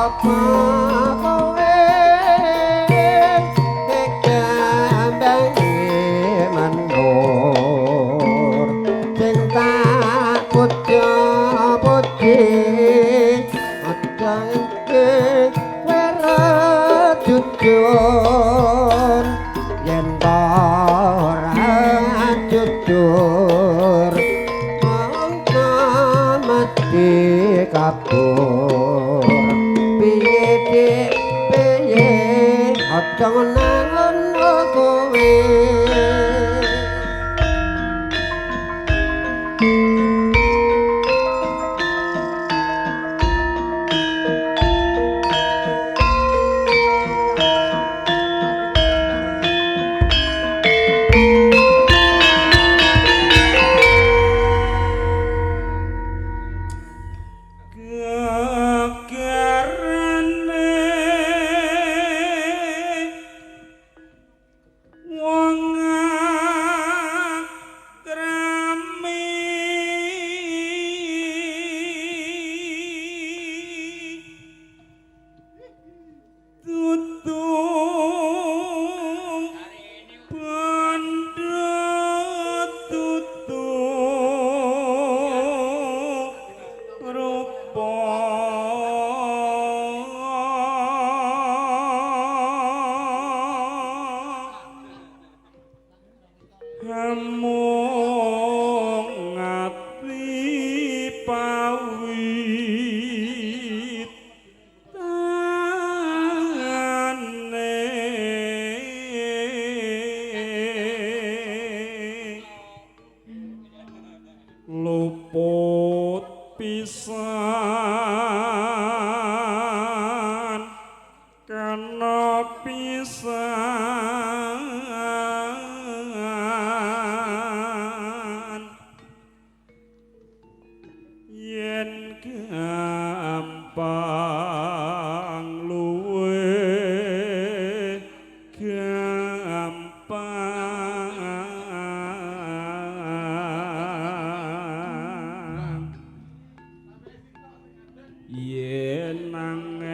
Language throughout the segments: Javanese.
Apa Janji kowe ra jujur, yen ora jujur mongko mesti kabur. Piye dik piye aja ngono kowe. Gegarane wong akrami tutu bondo tutu rupa amung ati pawit tane luput pisan kana pisan yen gampang luwe gampang yen angel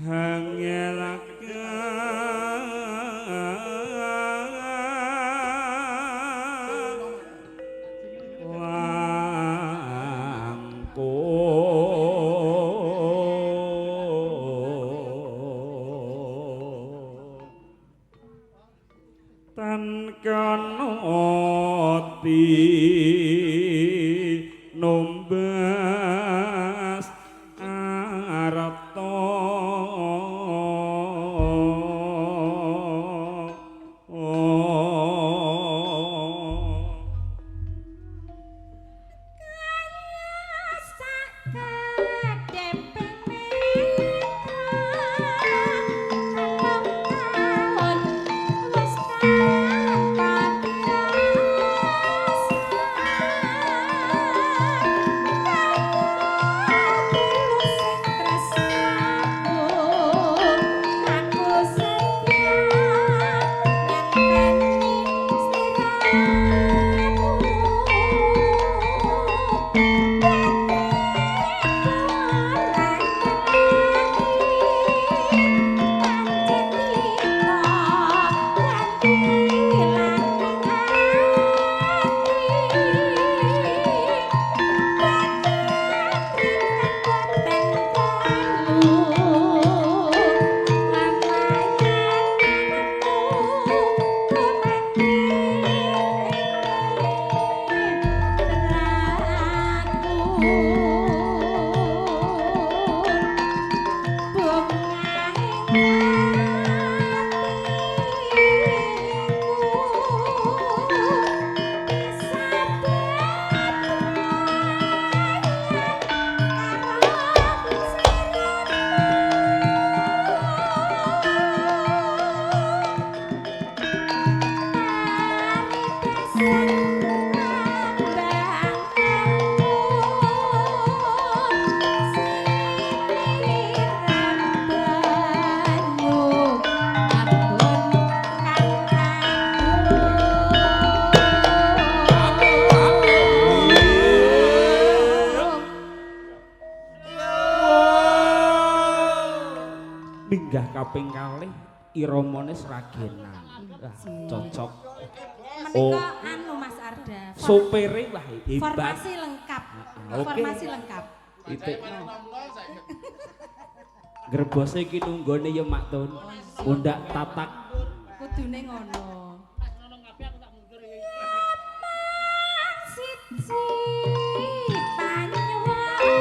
angel langkung tan kana tinumbas arta. Minggah kaping kalih iramane Sragenan. Wah, cocok. Menika anu Mas Arda. Sopire wah hebat. Formasi lengkap. Oke. Formasi lengkap. Titikno. Grebose iki nunggone ya Mak Tun. Pundak tatak Kudune ngono. Siji panyuwunku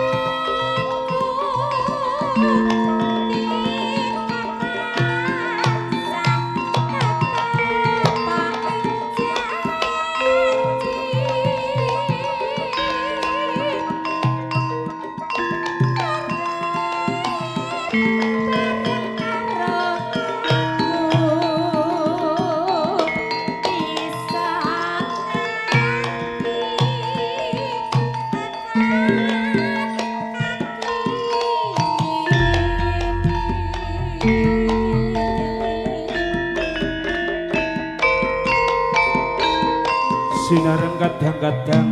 Sinareng kadang-kadang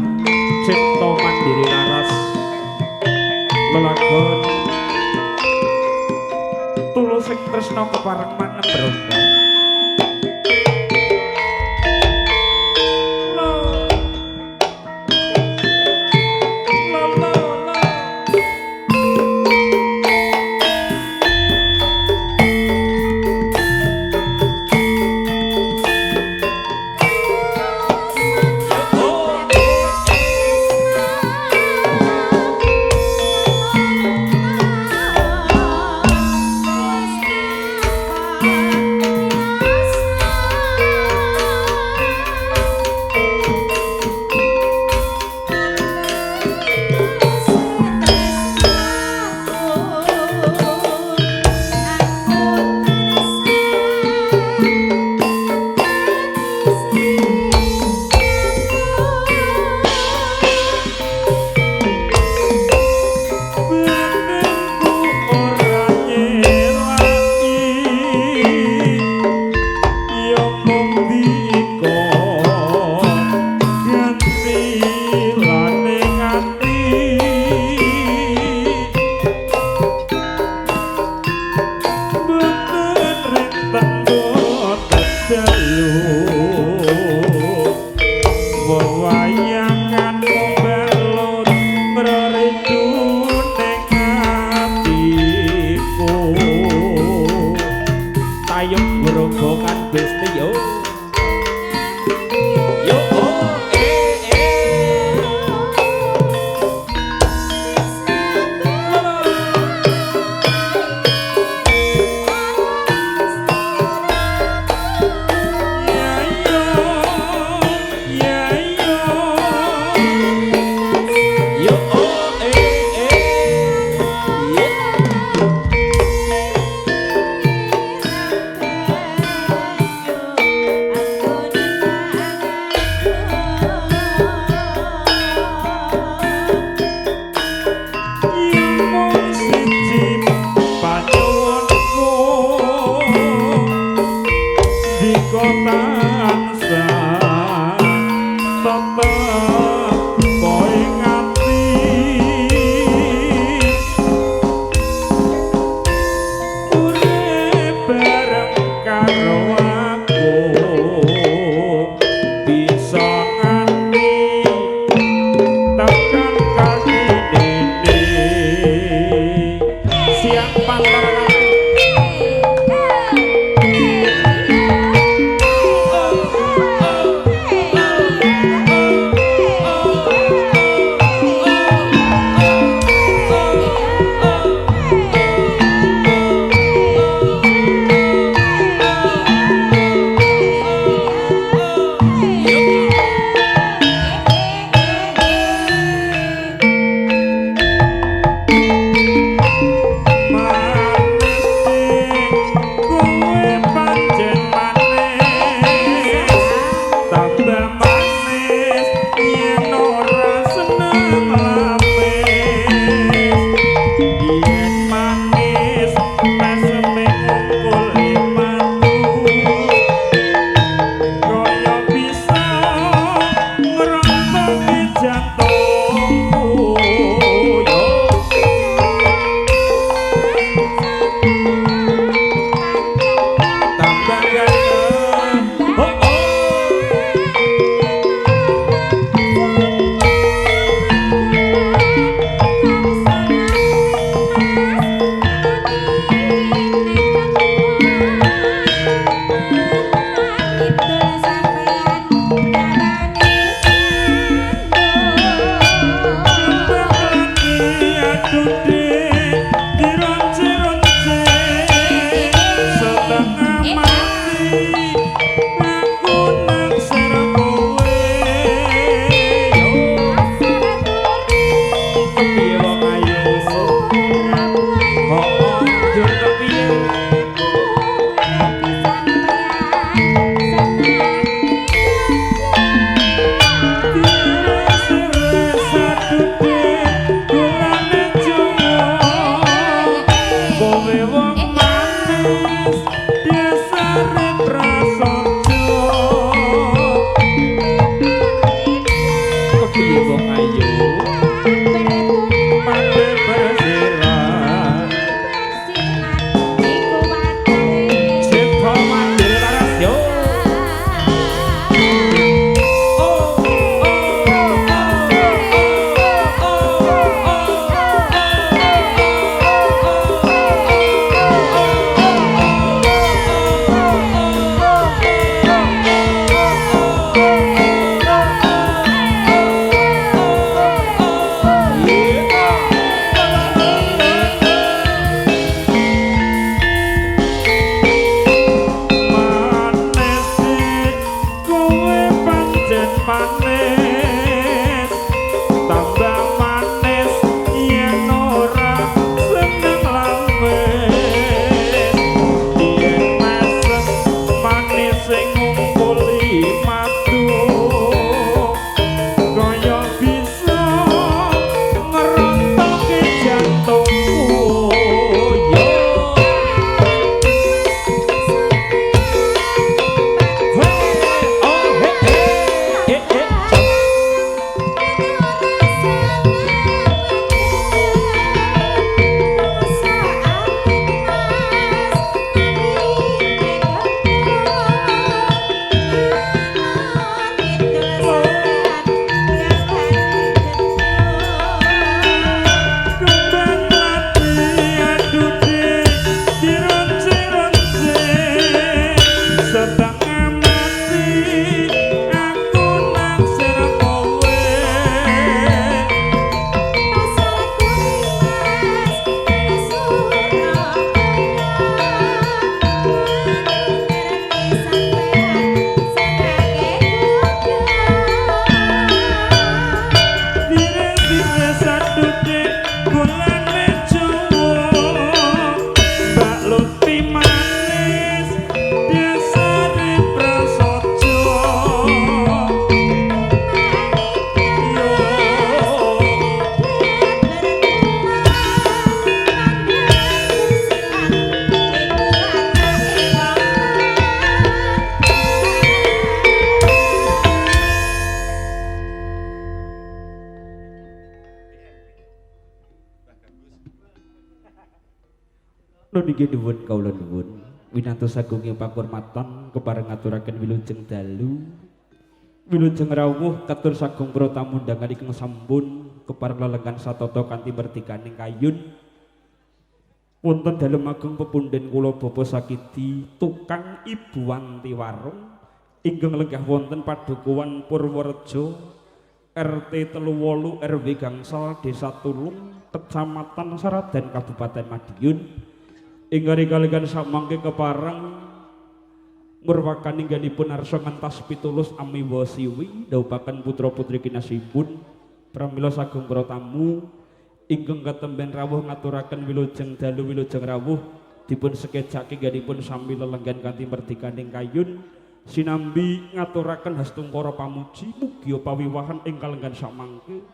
cipta mandiri laras lelagon tulus sing tresna kepareng manembrono. La la la. Benengku ora nyelaki ya mung dika ganti lane ati boten rinten boten dalu wewayangan mbalut mreredu ning atiku tayub grogokan Gusti yo yo oh eh eh. Ya yo ya yo yo oh eh eh yeah. Nun inggih nuwun kawula nuwun. Winantos agunging pakurmatan kepareng ngaturaken wilujeng dalu. Wilujeng rawuh katur sagung para tamu undangan ingkang sampun kepareng lelenggan satata kanthi merdikaning kayun. Wonten dalem agung pepundhen kula Bapak Sakidi tukang Ibu Wanti Warung ingkang lenggah wonten Padukuhan Purworejo RT 38 RW Gangsal Desa Tulung Kecamatan Saradan Kabupaten Madiun. Ingkang kaliyan samangke kepareng murwakan ingganipun arsa ngentas pitulus amiwa siwi dhawuhaken putra-putri kinasihipun. Pramila sagung para tamu ingkang katemben rawuh ngaturaken wilujeng dalu wilujeng rawuh dipun sekejake ingganipun sami lelenggan kanthi merdikaning kayun sinambi ngaturaken hastungkara pamuji mugi pawiwahan ing kalenggan samangke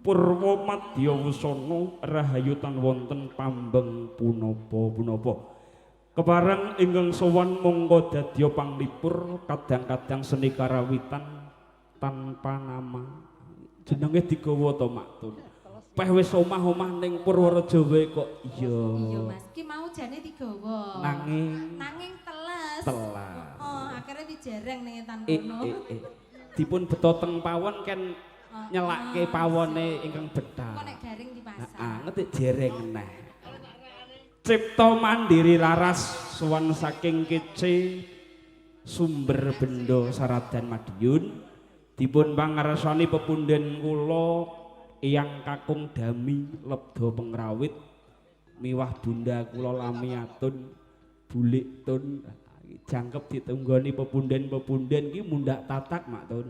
purwa madya wusana rahayu tan wonten pambeng punapa-punapa. Kepareng ingkang sowan mongko dadya panglipur kadang-kadang seni karawitan tanpa nama. Jenenge digawa to Maktun. Peh wis omah-omah ning Purworejo wae kok iya. Iya Mas, ki mau jane digawa. Nanging teles. Telas. Oh, akhirnya dijereng ning etan kono. Dipun beto teng pawon ken nyelake pawone ingkang betah. Kok nek garing dipasang. Heeh, ngerti jereng neh. Cipta Mandiri Laras sowan saking Kece Sumber Bendo Saradan Madiun dipun pangarsani pepundhen kula Eyang Kakung Dami Lebda Pengrawit miwah bunda kula Lamiatun Bulik Tun jangkep ditunggoni pepunden-pepunden ki mundhak tatak Mak Tun.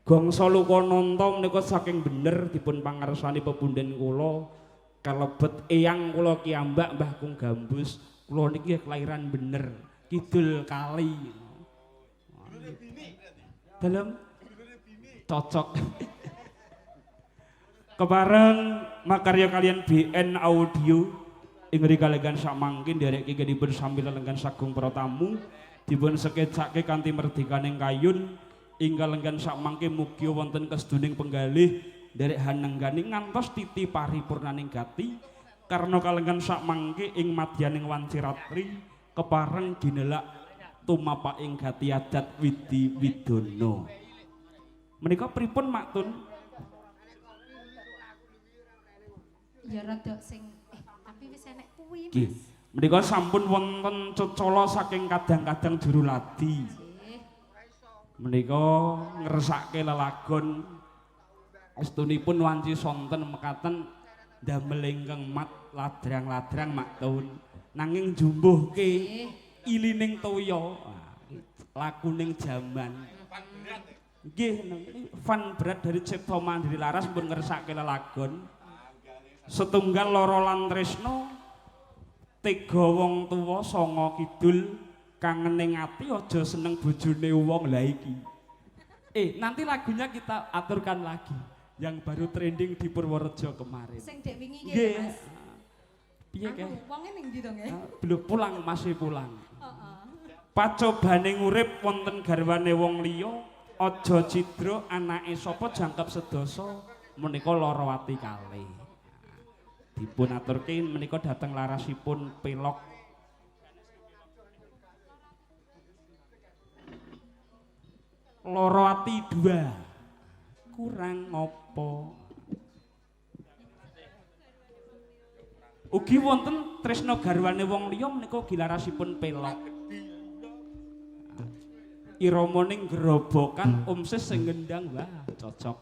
Gongso Lukananta menika saking bener dipun pangarsani pepunden kula kalebet eyang kula kiyambak Mbah Kung Gambus kula niki kelahiran bener kidul kali. Dalem cocok. Kepareng makarya kalian BN Audio ing rikalegan samangkin nderek dipun sami lelenggan sagung para tamu dipun sekecake kanthi merdikaning kayun ing kalenggan samangke mugi wonten keseduning penggalih nderek hanenggani ngantos titi paripurnaning gati karna kalenggan samangke ing madyaning wanci ratri kepareng ginelak tumapaking gati adat widi widono. Menika pripun Maktun? Ya rada sing tapi wis enek kuwi Mas. Menika sampun wonten cecala saking kadang-kadang juru ladi. Menika ngresake lelagon estunipun wanci sonten mekaten ndamel ingkang mat ladrang-ladrang Maktun nanging jumbuhke ilining toya lakuning jaman. Nggih, fan berat dari Cipta Mandiri Laras pun ngresake lelagon setunggal loro lan tresno tega wong tuwa sanga kidul kangening ati aja seneng bojone wong. Lah iki nanti lagunya kita aturkan lagi yang baru trending di Purworejo kemarin sing dek wingi iki Mas. Piye kae wonge ning ndi to nggih? Belum pulang, masih pulang. Heeh. Pacobane urip wonten garwane wong liya aja cidra anake sapa jangkep sedasa menika lara ati kalih. Dipun aturke menika dhateng larasipun pelok loro ati dua kurang ngopo. Ugi wonten tresna garwane wong liya menika ugi larasipun pelok. Iramaning grobokan omses sing ngendang wah cocok.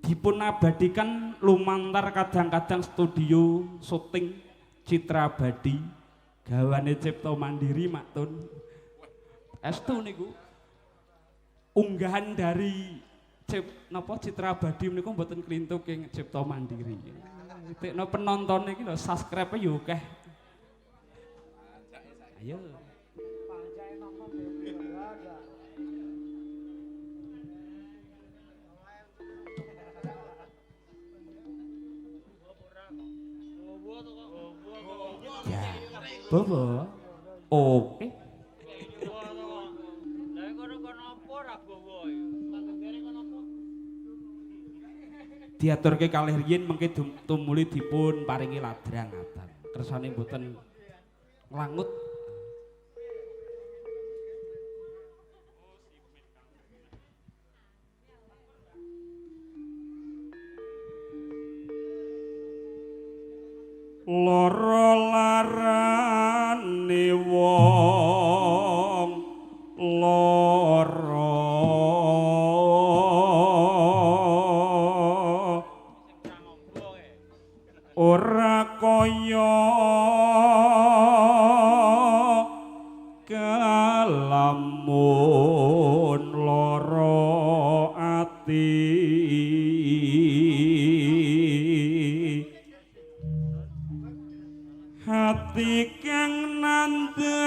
Dipun abadikan lumantar kadang-kadang studio syuting Citra Abadi gawane Cipta Mandiri Maktun. Estu niku unggahan dari Citra Abadi menika mboten klintu king Cipta Mandiri. Titikno penonton iki lho subscribe-e yo akeh. Ayo. Ya. Bobo. Oke. Diaturke kalih riyin mengke tumuli dipun paringi ladrang ngaten. Kersane mboten nglangut. Lara larane wong lara ora kaya kalamun lara ati. Hati kang nandang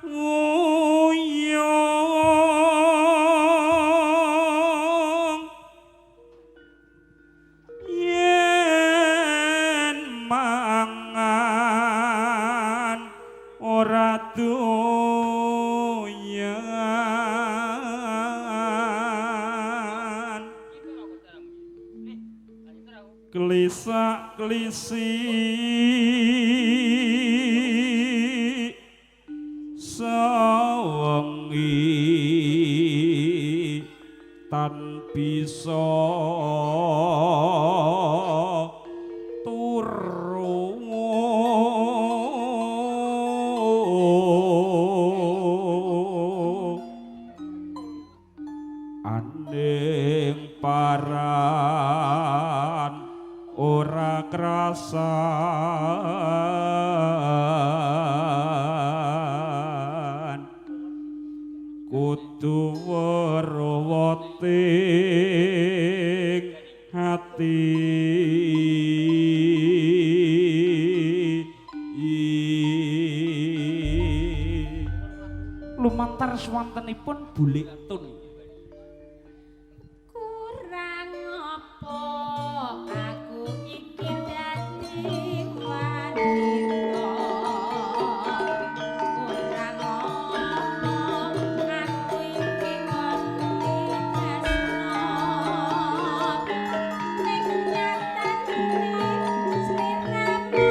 wuyung yen mangan ora doyan klisak klisi sawengi tan bisa turu aning paran ora krasan kudu weruh ting hati. Lumantar swantenipun Bulik Tun. Kurang apa aku iki dadi wanita, kurang apa aku iki ngerti tresno, ning nyatane sliramu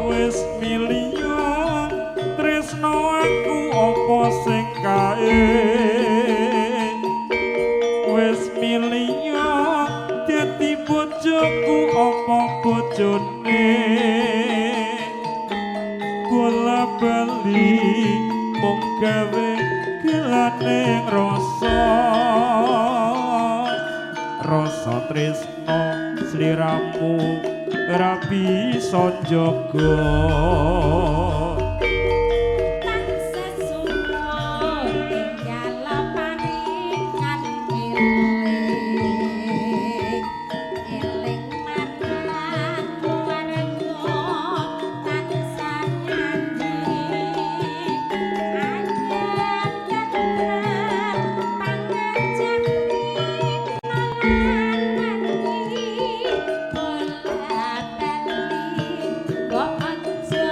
Wis milio tresno aku apa sing kae, wis milio dadi bojoku apa bojone, bola bali mung gawe gelane rasa rasa tresno sliramu ora bisa njaga. Kok aja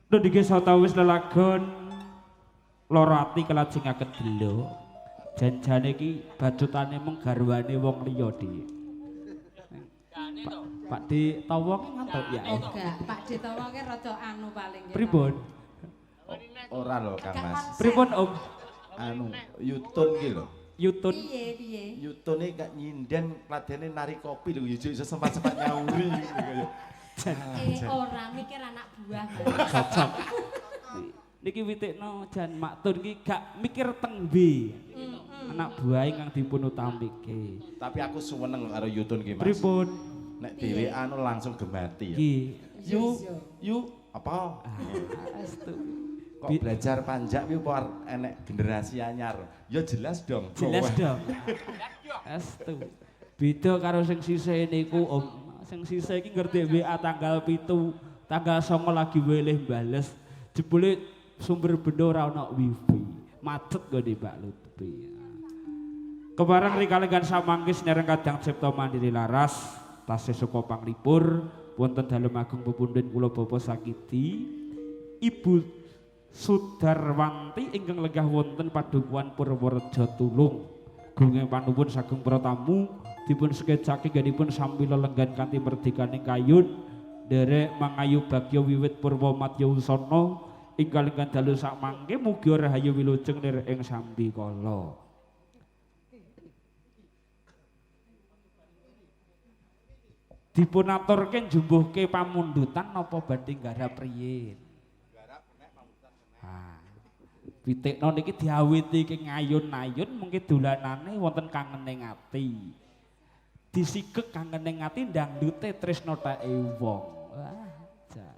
Lho niki sawetawis lelagon lara ati kelajengaken delok. Janjane iki bacutane mung garwane wong liya, Dik. Pak D Tawa ki ngantuk ya. Oh gak, Pak D Tawa ki rada anu paling ya. Pripun? Ora lho Kang Mas. Pripun Om? Anu Yutun ki lho. Yutun. Piye piye? Yutun iki gak nyinden ladene nari kopi lho yo iso sempat-sempat nyauri. Ora mikir anak buah. Cocok. Niki witikno jan Maktun ki gak mikir tengbe. Anak buah ingkang dipun utamike. Tapi aku suweneng karo Yutun ki Mas. Pripun? Nek dhewe anu langsung gemati ya. Ki. Yu yu apa? Astu. Kok belajar panjak kuwi apa enek generasi anyar? Ya jelas dong. Jelas dong. Astu. Beda karo sing sisih niku Om. Sing sisih iki ngerti WA tanggal 7, tanggal 9 lagi weleh bales. Jebule sumber benda ora ana wifi. Macet nggone Mbak Lutfi. Kebareng rikalenggan samangke sinereng kadang Cipta Mandiri Laras tasih suka panglipur wonten dalem agung pepundhen kula Bapak Sakidi Ibu Sudarwanti ingkang lenggah wonten padukuhan Purworejo Tulung. Gunging panuwun sagung para tamu dipun sekecake nggenipun sami lelenggan kanthi merdikaning kayun nderek mangayu bagya wiwit purwa madya wusana ingkang lenggan dalu sakmangke mugi rahayu wilujeng nir ing sambikala. Dipun aturke njumbuhke pamundutan napa badhe nggarap riyin? Pitikno niki diawiti ke ngayun-ayun mungkin dolanane wonten kangening ati. Disigek kangening ati dangdute tresno theke wong. Wah, jan.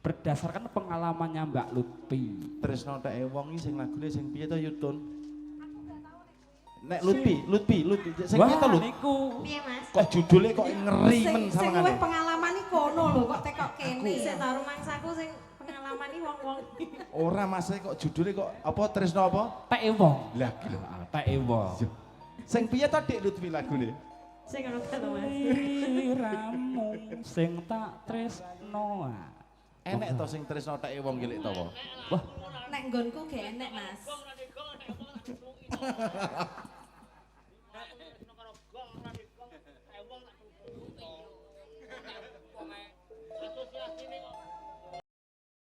Berdasarkan pengalamannya Mbak Lutfi. Tresno theke wong iki sing lagune sing piye to Yutun? Nek Lutfi, Lutfi, Lutfi sing piye to Lut? Niku. Piye Mas? Kok judule kok ngeri men Sing sawangane. luwih pengalaman iki kono lho kok tekok kene. Sik ta rumangsaku sing pengalaman iki wong-wong. Ora Mas kok judule kok apa tresno apa? Teke wong. Lah iki lho. Teke wong. Sing piye to Dik Lutfi lagune? Sing ngono to Mas. Sliramu sing tak tresno. Enek to sing tresno teke wong ki lek to. Wah, Nek nggonku gak enek Mas.